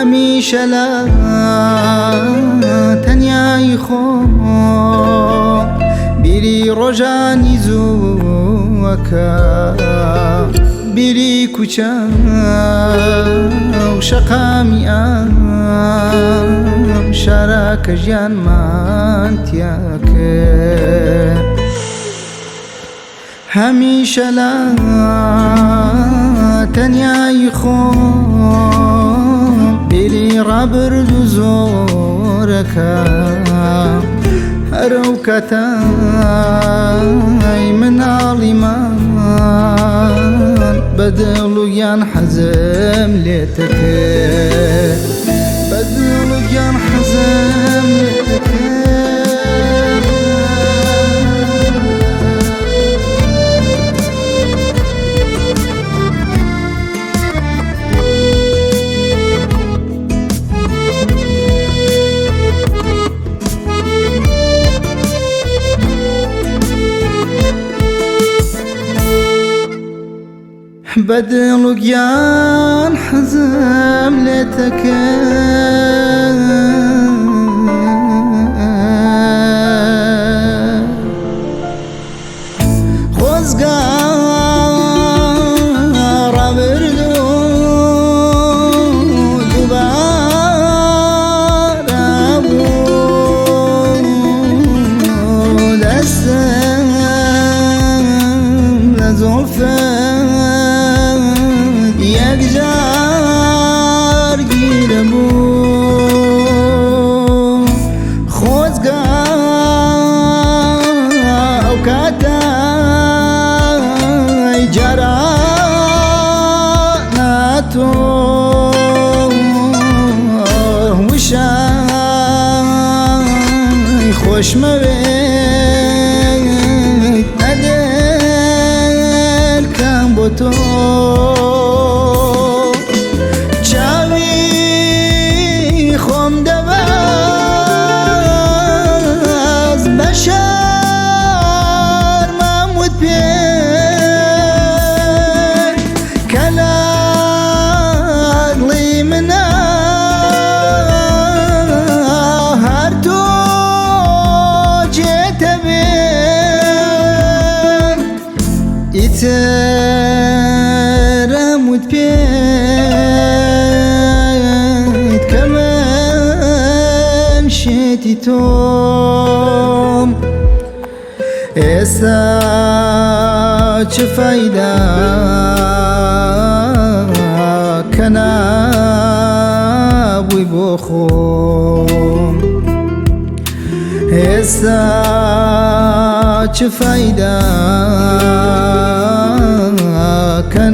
هەمیشە لە تەنیایی خۆم بیری ڕۆژانی زووەکە، بیری کوچە و شەقامی ئەم شارە کە ژیانمان تیا کرد. هەمیشە لە تەنیایی خۆم بیری ڕابرد و زۆرەکە، هەرەو کاتای مناڵیمان بەدڵ و گیان حەزم لێتەکرد، بەدڵ و گیان حەزم لێتەکرد. بەدڵ و گیان حەزم لێتەکرد، خۆزگا ڕابرد و دووبارە بوو، دەستم لە زوڵفت یەکجار گیرە بوو. خۆزگا ئەو کاتای جارانە تۆ وشای خۆشمەوێت ئەدەرکەم بۆ تۆ. چاوی خۆم دەبەست بە شەرمم وت پێ کە لە دڵی منە هەر تۆ جێتە بێ. ئیترم وت پێت کە من شێتی تۆم، ئێستا چ فەیدا کە نابووی بۆ خۆم، ئێستا چ فەیدا کە